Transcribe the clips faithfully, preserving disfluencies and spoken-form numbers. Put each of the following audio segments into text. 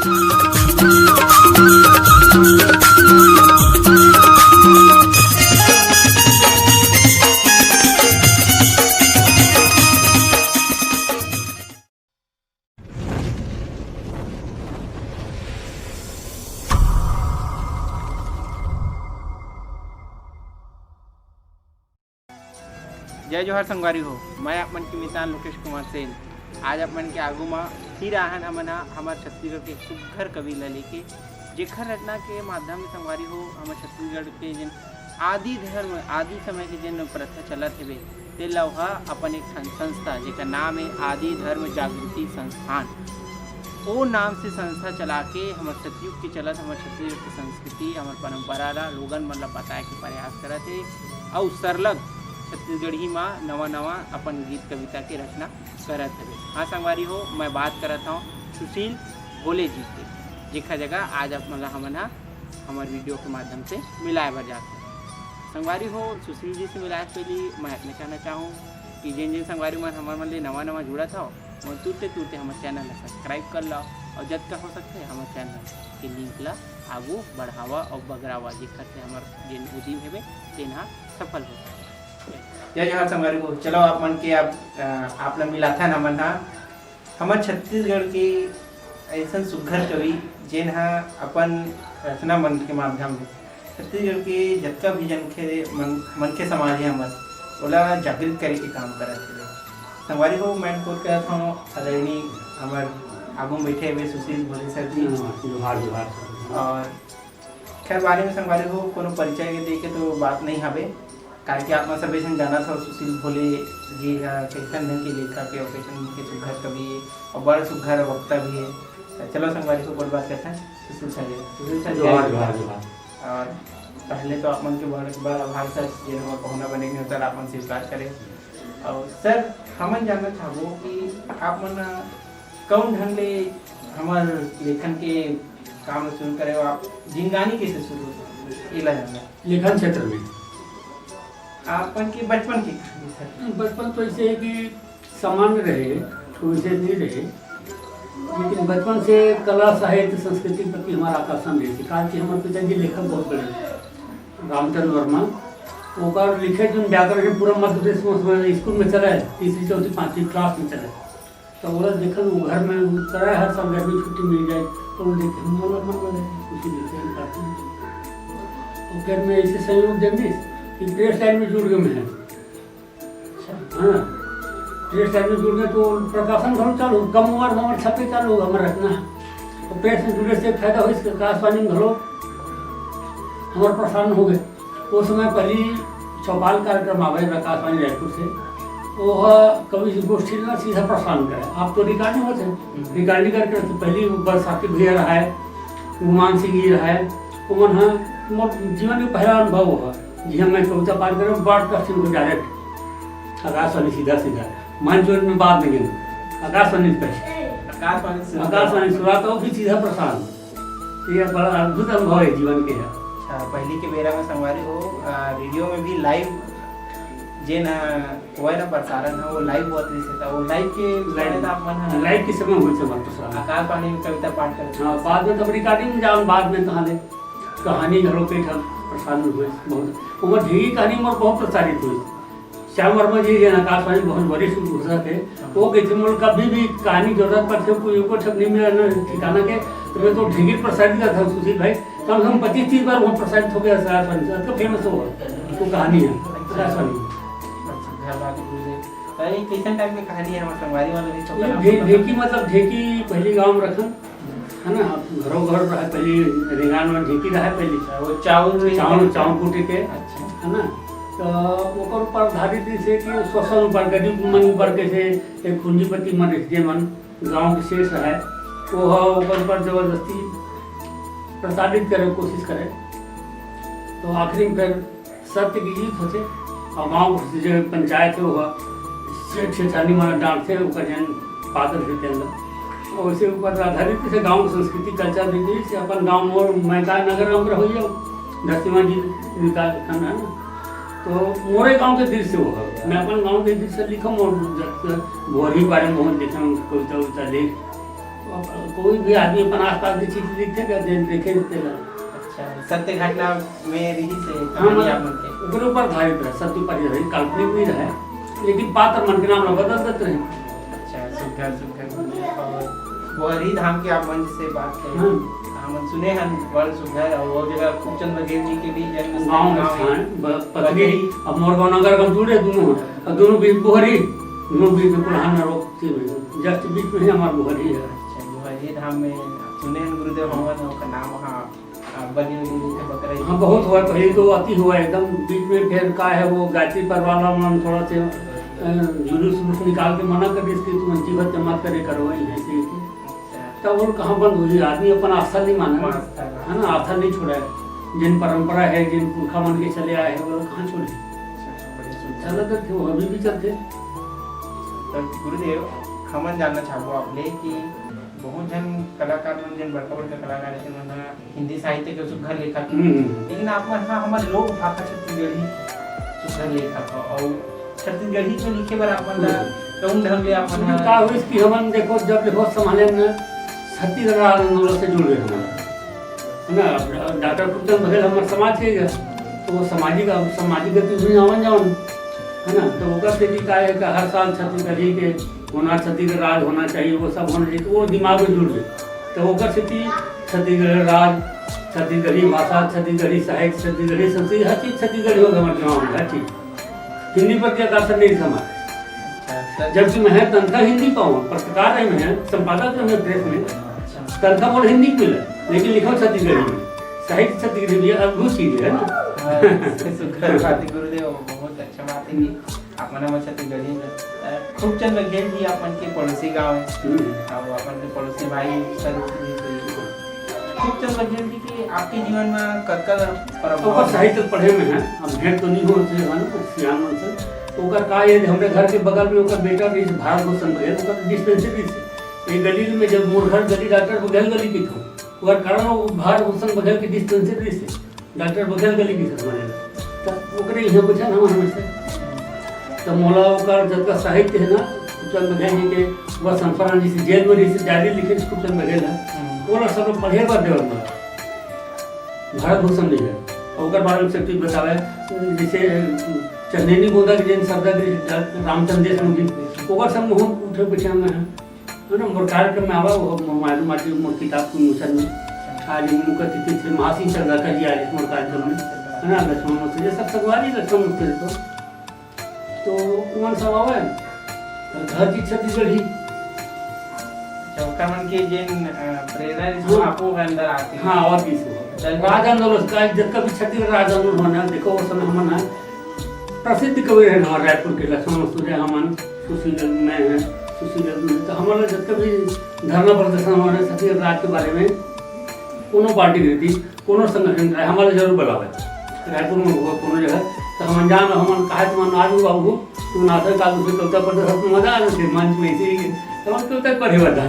जय जोहार संगवारी हो, मैं आप मन के मितान लोकेश कुमार सेन। आज आप मन के आगू म फिर आहन हमन ह हमर छत्तीसगढ़ के सुग्घर कवि ल लेके, जेखर रचना के माध्यम ले संगवारी हो हमर छत्तीसगढ़ के जेन आदि धर्म, आदि समय के जेन प्रथा चलत हेवे, तेला ओहा अपन एक ठन संस्था, जेकर नाम हे आदि धर्म जागृति संस्थान, ओ नाम से संस्था चला के हमर सतयुग के चलत हमर छत्तीसगढ़ के संस्कृति, हमर परंपरा ला लोगन मन ला बताए के प्रयास करत हे, अउ सरलग छत्तीसगढ़ी मा नवा-नवा अपन गीत कविता के रचना करत हवे। हाँ संगवारी हो, मैं बात करत हौं सुशील भोले जी के, जेखर जगह आज आप मन ला हमन ह हमर video के माध्यम से मिलाए बर जात हन। संगवारी हो, सुशील जी से मिलाए से पहली मैं अतने कहना चाहूँ कि जेन जेन संगवारी मन हमर मन ले नवा नवा जुड़त हव, ओमन तुरते तुरते हमर channel ला subscribe कर लव अउ जतका हो सकथे हमर channel के link ला आगू बढ़ावा अउ बगरावा, जेखर से हमर जेन उदीम हेबे तेन ह सफल हो सके। जय जोहार संगवारी हो, चलो आप मन के आप, अ, आप ला मिलाथन हमन ह हमर छत्तीसगढ़ के अइसन सुघ्घर कवि, जेन ह अपन रचना मन के माध्यम ले छत्तीसगढ़ के जतका भी जनखे मन, मनखे समाज हे हमर, ओला जागृत करे के काम करत हेवे। संगवारी हो, मैं अनुरोध करत हौं आदरणीय हमर आगू में बैठे हुए सुशील भोले सर जी। हाँ, जोहार, जोहार। और खैर, बारे में संगवारी हो कोनो परिचय के दे के तो बात नहीं हवे, काहे कि आप मन सबे झन जानत हव सुशील भोले जी ह कइसन ढंग के लेखक हे, कइसन ढंग के सुघ्घर कवि हे और बड़ सुघ्घर वक्ता भी हे। त चलो संगवारी हो, गोठ बात करथन सुशील सर जी। सुशील सर जी, जोहार, जोहार, जोहार। और पहले तो आप मन के बड़, बड़ आभार सर, जेन हमर पहुना बने के नेवता ला आप मन स्वीकार करे। और सर, हमन जानना चाहबो कि आप मन कौन ढंग ले हमर लेखन के काम शुरू करे हो, आप जिनगानी कैसे शुरू होइस, एला जानना। लेखन क्षेत्र में। आपन के बचपन के कहानी सर। बचपन तो ऐसे है कि सामान्य रहे, कोई विशेष नहीं रहे, लेकिन बचपन से कला, साहित्य, संस्कृति के प्रति हमारा आकर्षण रहे। कारण कि हमारे पिताजी लेखक बहुत बड़े, रामचंद्र वर्मा, ओकर लिखे जोन व्याकरण है, पूरा मध्य प्रदेश में उस समय स्कूल में चला है, तीसरी, चौथी, पाँचवीं class में चला है। तो ओला देखन, वो घर में वो कराए, हर साल गर्मी छुट्टी मिल जाए, तो वो देखे, हम बोला, "मन लगे, कुछ लिखे, हम पढ़ते हैं।" तो फिर मैं ऐसे संयोग जमीस कि press line में जुड़ गए मैं। हाँ, press line में जुड़ गए तो प्रकाशन घलो चालू, कम उम्र में हमारे छपे चालू, हमारे रचना। तो press में जुड़े से फायदा हो, इसके आकाशवाणी में घलो हमारे प्रसारण हो गए। वो समय पहली चौपाल कार्यक्रम आवे आकाशवाणी रायपुर से, वो ह कवि जी गोष्ठी ना सीधा प्रसारण करे। आप तो recording होते, recording करके तो पहली बरसाती भैया रहा है, गुमान सिंह जी रहा है, वो मन ह मोर जीवन में पहला अनुभव हुआ। जी हाँ, मैं कविता पाठ करूँ, broadcasting को direct आकाशवाणी सीधा सीधा, मंच वंच में बाद में गेम, आकाशवाणी पे। आकाशवाणी से आकाशवाणी शुरुआत हो, फिर सीधा प्रसारण। ये बड़ा अद्भुत अनुभव है जीवन के है। अच्छा, पहली के बेरा में संगवारी हो, आ, रेडियो में भी live जेन, आ, होए ना प्रसारण है, वो live होत रहिस हे, त वो live के live। समय त आप मन ह live के समय होइस हे प्रसारण। आकाशवाणी में कविता पाठ करत हाँ, बाद में तब recording में जावन, बाद में कहाँ ले कहानी घलो के ठन प्रसारण हुए बहुत। ओमर ढेंगी कहानी मोर बहुत प्रसारित हुई। श्याम वर्मा जी जेन आकाशवाणी बहुत वरिष्ठ घोषक हे, वो कहिथे, "मोला कभी भी कहानी जरूरत पड़थे, कोई एको ठक नहीं मिला ना ठिकाना के, तो मैं तो ढेंगी प्रसारित करता हूँ सुशील भाई।" कम से कम पच्चीस तीस बार वो प्रसारित हो गया आकाशवाणी से, तो famous हो गया। वो कहानी है आकाशवाणी। अच्छा, क्या बात है। अरे, कैसन type की कहानी है, हमारे संगवारी वाला भी छोटा ये नाम ढे-, पता ढेंकी मतलब ढेंकी पहली गांव में रखन, है ना, घरों घर रहे पहली, रेंगान में ढेंकी रहे पहली। अच्छा, वो चावल रही चावल, है? चावल कूटे के, अच्छा। है ना, तो ओकर ऊपर आधारित जैसे कि शोषण ऊपर, गरीब मन ऊपर कैसे एक पूंजीपति मन रहिथे मन, गांव के सेठ रहे, वो ह ओकर ऊपर जबरदस्ती प्रताड़ित करे के कोशिश करे। तो आखिरी में फिर सत्य की जीत होथे। और गांव के जो पंचायत हे, वो सेठ सेठानी मन डांटथे, ओकर जन पात्र हे के अंदर। और उसे ऊपर आधारित से गांव की संस्कृति, culture भी, जैसे अपन गांव मोर मैदान नगर अंग्र हो जाओ, दसवां जी विकास खंड है ना, तो मोरे गांव के दृश्य वो है। मैं अपन गांव के दृश्य लिखम और जब भोरही के बारे में बहुत लिखम, कविता उविता लिख, तो कोई भी आदमी अपन आसपास के चीज लिखथे का, जेन देखे तेला। अच्छा, सत्य घटना में रहिस हे हाँ, कहानी मतलब, आप मन के? ओकरे ऊपर आधारित रहे, सत्य पर ही रहे, काल्पनिक नहीं रहे, लेकिन पात्र मन के नाम ला बदल देते रहे। अच्छा, सुघर, सुघर। और बोहरी धाम के आप मन से बात करें। हाँ। हमन सुने हन बड़ सुघर, और वो जगह खूबचंद बघेल जी के भी जन्म स्थान, गाँव गाँव है। स्थान, ब-, पथरी, पथरी। अब मोर गाँव नगर गाँव जुड़े दोनों, और दोनों बीच बोहरी, दोनों बीच में कुल्हान और वो, just बीच में ही हमार बोहरी है। अच्छा, बोहरी धाम में सुने हन गुरुदेव, हमन ओकर नाम वहाँ आ, बनी हुई है बकरा ही। हाँ, बहुत हुआ, पहले तो अति हुआ एकदम, बीच में फिर का है वो गायत्री परिवार वाला मन थोड़ा से, अ, जुलूस उलूस निकाल के मना कर दिस कि तुम जीवत जमात करे करो, वही है कि, अच्छा। तब वो कहाँ बंद हुई, आदमी अपन आस्था नहीं माना, हाँ, आस्था ना। है ना, आस्था नहीं छोड़ा है, जिन परंपरा है, जिन पुरखा मन के चले आए हैं, वो लोग कहाँ छोड़े? अच्छा, बड़ी सुंदर। चलत थे, वो अभी भी चलते। तो गुरुदेव, हमन जानना चाहबो आप ले कि बहुत झन कलाकार मन, जन बड़का बड़का कलाकार हे, मन ह हिंदी साहित्य के सुघर लेखक, हम्म, हम्म। लेकिन आप मन ह हमर लोक भाखा छत्तीसगढ़ी सुघर लेखक हो, अउ छत्तीसगढ़ी में लिखे बर आप मन ला हम्म। कौन ढंग ले आप मन क्योंकि ह का होइस कि हमन देखो, जब देखो संभाले न छत्तीसगढ़ राज आंदोलन से जुड़ गए हमन, है ना? अब डॉक्टर खूबचंद बघेल हमर समाज के ही है, तो वो सामाजिक, अब सामाजिक गतिविधि में आवन जावन, है ना? तो ओकर से भी का है कि हर साल छत्तीसगढ़ी के होना, छत्तीसगढ़ राज होना चाहिए, वो सब होना चाहिए, तो वो दिमाग में जुड़ गए। तो ओकर सेती छत्तीसगढ़ राज, छत्तीसगढ़ी भाषा, छत्तीसगढ़ी साहित्य, छत्तीसगढ़ी संस्कृति, हर चीज छत्तीसगढ़ी हो गए हमारे दिमाग में, हर चीज। हिंदी पर क्या असर नहीं था हमारे। अच्छा, जबकि मैं तनखा हिंदी पाऊँ, पत्रकार रहे मैं, संपादक रहे मैं प्रेस में, अच्छा। तनखा बोल हिंदी मिला, लेकिन लिखो छत्तीसगढ़ी में, साहित्य छत्तीसगढ़ी में, अद्भुत चीज है ना। हाँ, सुघर बात है गुरुदेव, बहुत अच्छा बात है कि आप मन हमर छत्तीसगढ़ी में, अ, खूबचंद बघेल जी अपन के पड़ोसी गांव है। हम्म। अब अपन के पड़ोसी भाई सर जी से। खूबचंद बघेल जी के आपके जीवन में कतका प्रभाव ओकर है? साहित्य पढ़े में है, अब भेंट तो नहीं हो से, है ना, सियान मन से। ओकर का ये, हमरे घर के बगल में ओकर बेटा भी भारत भूषण बघेल, ओकर डिस्पेंसरी से। ये गली में जब मोर घर गली डॉक्टर बघेल गली की था, ओकर कारण वो भारत भूषण बघेल की डिस्पेंसरी से। डॉक्टर बघेल गली की सर बने। त ओकरे इहाँ बइठन हमन हमेशा। त मोला ओकर जतका साहित्य हे ना, खूबचंद बघेल जी के, वह संस्मरण जइसे जेल में रहिसे, डायरी लिखे खूबचंद बघेल ह, हम्म। ओला सब पढ़े बर देवत मोला। भारत भूषण जी हे। अउ ओकर बारे में सब चीज बतावे, जइसे चंदेनी गोंदा के जेन सरदा के रामचंद्र देशमुख जी, ओकर संग हम उठे बइठे हमें हैं। है ना, मोर कार्यक्रम में आवा, वो मोर मालूम आती, मोर किताब के उन्मोचन में। आज उनका तिथि से महासिंह चंद्रकर जी आ रहे मोर कार्यक्रम में, है ना, लक्ष्मण मिश्र, ये सब संगवारी लक्ष्मण मिश्र तो, तो उमन सब आवे, तो हर चीज छत्तीसगढ़ी। अच्छा, ओकर मन के जेन, अ, प्रेरणा रहिस, हाँ। आपो के अंदर आती। हाँ, और किस हो। चल। राज आंदोलन का जब कभी छत्तीसगढ़ राज आंदोलन होना, देखो, उस समय हमन ना प्रसिद्ध कवि रहे हमारे रायपुर के लक्ष्मण मिश्र, हमन सुशील, मैं हैं, सुशील, तो हमारे जब कभी धरना प्रदर्शन हमारे छत्तीसगढ़ राज के बारे में कोनो पार्टी के रहती, कोनो संगठन रहे, हमारे जरूर बुलावे। रायपुर में हुआ कोनो जगह, तो हम जान, हम कहा तुम आज बाबू, तुम नाटक का दूसरे कविता पढ़ते हो, तो मजा आ रही थी, मंच में इसी, तो हम कविता पढ़े बता।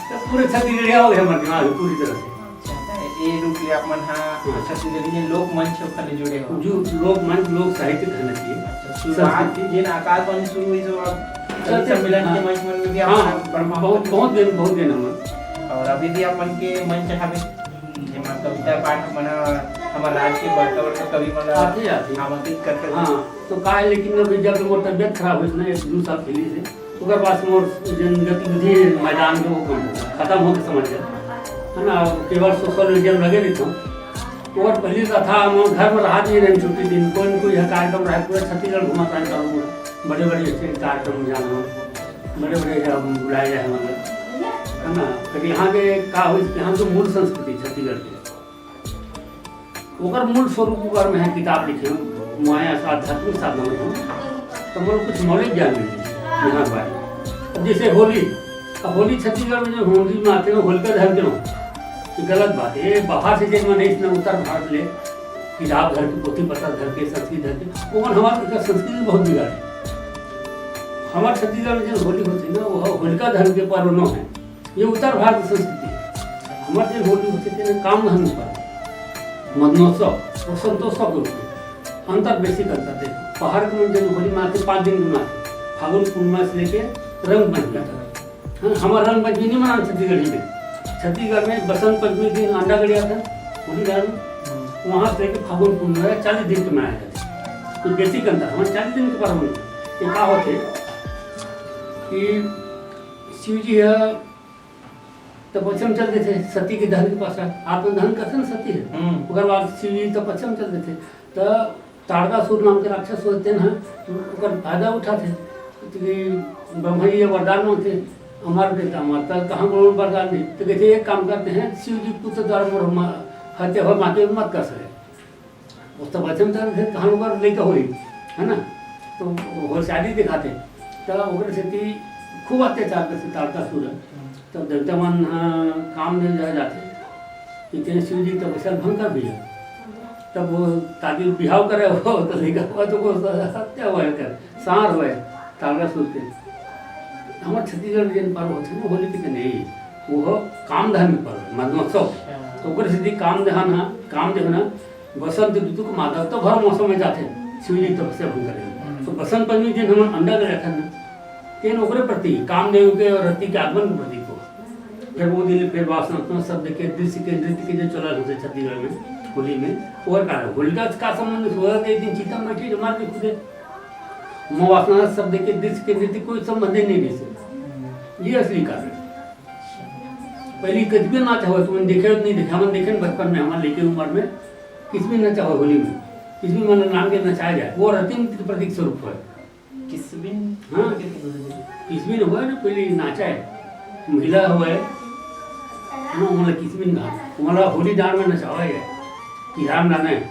तो पूरे छत्तीसगढ़िया हो गए हमारे दिमाग में पूरी तरह से। अच्छा, ये रूप ले आप मन हा हाँ। छत्तीसगढ़ी जे लोक मंच ओखर ले जुड़े हो। जो लोक मंच, लोक साहित्य कहना चाहिए। अच्छा, शुरुआत संस्कृति। जेन आकाशवाणी शुरू हुई, तो आप कवि अच्छा, सम्मेलन हाँ। के मंच मन में भी आप हाँ, मन प्रभाव बहुत, कर बहुत दिन, बहुत दिन हमन। और अभी भी आप मन के मंच हवे, जेमा कविता पाठ मन, हमर राज्य के बड़का, बड़का कवि मन ला आथे, आथे। आमंत्रित करके हाँ, तो का है, लेकिन अभी जब मोर तबियत खराब होइस ना, एक दू साल पहले से, ओकर बाद से मोर जन गतिविधि मैदान के वो कम हो, खत्म होके समझ जा, है ना, केवल सोशल मीडिया में लगे रहिथों। ओकर पहले का था, हम घर में रहा नहीं रहे छुट्टी दिन, कोई न कोई यह कार्यक्रम रहे, पूरा छत्तीसगढ़ घुमा था, बड़े बड़े ऐसे कार्यक्रम में जाना, बड़े बड़े जगह हम बुलाए जाए, मतलब, है ना। फिर यहाँ के का हो, यहाँ तो मूल संस्कृति छत्तीसगढ़ के, ओकर मूल स्वरूप ऊपर में है किताब लिखे हूँ, माया सा आध्यात्मिक साधना में हूँ, तो मोर कुछ नॉलेज ज्ञान मिली यहाँ पर। अब जैसे होली, अब होली छत्तीसगढ़ में जो होली में आते हैं, होलिका दहन के लोग, ये गलत बात है। ये बाहर से जब मैंने इसने उत्तर भारत ले किताब धर के, पोथी पत्तर धर के, संस्कृत धर के, वो हमारे संस्कृति बहुत बिगाड़े। हमारे छत्तीसगढ़ में जो होली होती है ना, वो होलिका दहन के पर्व नो है। ये उत्तर भारत की संस्कृति है। हमर जेन होली होथे, तेन काम धंधा पर, मदनोत्सव और संतोत्सव के रूप में अंतर, basic अंतर देखो। बाहर के मन जेन होली मनाथे, पाँच दिन के मनाथे, फागुन पूर्णिमा से लेके रंग पंचमी तक। हाँ, हमर रंग पंचमी नहीं मनाते छत्तीसगढ़ी में। छत्तीसगढ़ में बसंत पंचमी दिन अंडा गड़ियाथे, होली गाँव में। वहाँ से लेके फागुन पूर्णिमा चालीस दिन के मनाया जाता है। तो बेसिक अंतर, हमर चालीस दिन के पर्व नहीं। ये का होथे कि शिव जी ह तपस्या में चल देथे सती के दहन के पास, आत्मदहन कथे न सती ह। हम्म। ओकर बाद शिव जी तपस्या में चल देथे, त ताड़कासुर नाम के राक्षस होथे, तेन ह ओकर फायदा उठाथे। कि ब्रह्मा जी ये वरदान मांगथे, अमर के त अमर, त कहाँ कोनो वरदान नहीं। तो कहते, "एक काम करते हैं, शिव जी पुत्र द्वारा मोर मा-, हत्या हो, माँ के मत कर सके।" उस तपस्या में चल देथे, कहाँ ओकर लइका होई, है ना? तो होशियारी दिखाथे, त ओकरे सेती खूब अत्याचार करथे ताड़कासुर ह। तब देवता मन ह काम दे जा जाथे कि तेन शिव जी तपस्या भंग कर दिया। तब वो ताकि बिहाव करे हो तो लइका हुआ तो को हत्या हुआ है कर, सार हुआ है ताड़कासुर के। हमर छत्तीसगढ़ में जेन पर्व होथे ना होली के, नहीं, वो हो काम दहन के पर्व, मदनोत्सव। अच्छा। तो ओकर सेती काम दहन ह, काम दहन ह बसंत ऋतु के मादा तो भर मौसम में जाथे शिव जी तपस्या भंग करे। हम्म। तो बसंत पंचमी दिन हमन अंडा ले रखन ना, तेन ओकरे प्रति, कामदेव के और रति के आगमन के प्रतीक हो। फिर वो दिन फिर वासनात्मक शब्द के, दृश्य के, नृत्य के जो चलन होथे छत्तीसगढ़ में होली में, ओकर कारण होलिका से का संबंध? होलिका के दिन चिता में बैठी जो मार के खुदे। वासना शब्द के, दृश्य के, नृत्य कोई संबंध ही नहीं इससे। ये असली कारण है। पहली कतबे नाच हो, तुमन देखे नहीं देखे, हमन देखे न बचपन में, हमन लइके उम्र में किसमी नचा हो होली में, किसमी मन नाम के नचाया जाए, वो रतिम के प्रतीक स्वरूप है। किसबिन? हाँ। किसबिन हुआ ना, पहले नाचा है, महिला हुआ है ना, मतलब किसबिन कहा, मतलब होली डांड में नचावा है, कि राम डांड है,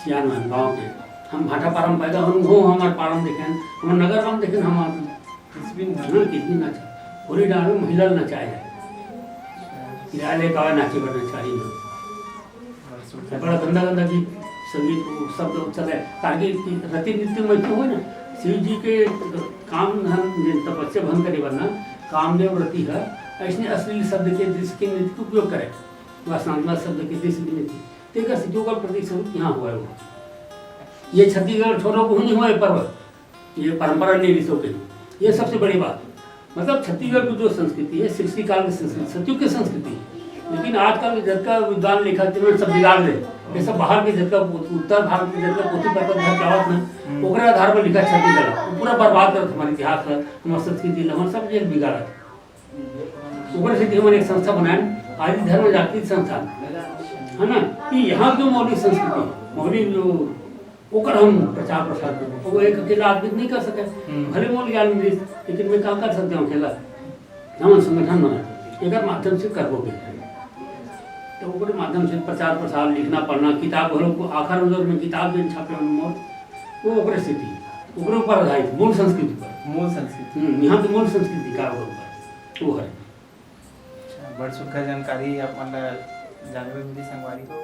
सियान मन गाँव के। हम भाटा पारा में पैदा होन, वो हमार पारा में देखेन, हमार नगर गाँव देखेन, हमार किसबिन हाँ, किसबिन नाचा। होली डांड में महिला नचाए है। किराया लेके आवे नाचे बर नचाही में। बड़ा गंदा गंदा गीत, संगीत, वो शब्द चले। ताकि रति नृत्य में तो हो ना, शिव जी के काम धन, तपस्या भंग करे बर ना, कामदेव रति है, ऐसने अश्लील शब्द के, दृश्य के नृत्य के उपयोग करे। वासनात्मक शब्द के, दृश्य के नृत्य। तेकर से जो ओकर प्रतीक स्वरूप यहाँ हुआ है वो। ये छत्तीसगढ़ छोड़ो, कहूँ नहीं हुआ है पर्व। ये परंपरा नहीं रिसो के। ये सबसे बड़ी बात। मतलब छत्तीसगढ़ की जो संस्कृति है, सृष्टि काल की संस्कृति, सतयुग की संस्कृति है। लेकिन आजकल के जतका विद्वान लेखक थे, सब बिगाड़ दे। ये सब बाहर के जतका, उत्तर भारत के जतका पोथी पत्र घर के आवत ना, हम्म। ओकरे आधार पर लिखा छत्तीसगढ़। वो पूरा बर्बाद करत हमारे इतिहास पर, हमारे संस्कृति ला, हमारे सब चीज बिगाड़त। ओकरे सेती हमन एक संस्था बनाएन, आदि धर्म जागृति संस्थान, है ना, कि यहाँ जो मौलिक संस्कृति, मौलिक जो, ओकर हम प्रचार प्रसार करबो। वो एक अकेला आदमी नहीं कर सके, हम्म। भले मोर ज्ञान मिलिस, लेकिन मैं का कर सकता हूँ अकेला? हमन संगठन बनाए, एकर माध्यम से करबो के। तो ओकरे माध्यम से प्रचार प्रसार, लिखना पढ़ना, किताब घलो को आखर नजर में किताब जेन छापे हमन मोर, वो ओकरे सेती, ओकरे ऊपर आधारित, मूल संस्कृति पर। मूल संस्कृति। हम्म, यहाँ के मूल संस्कृति का ओकर ऊपर, वो है। अच्छा, बड़ सुघर जानकारी आप मन ला जाने बर मिली संगवारी हो।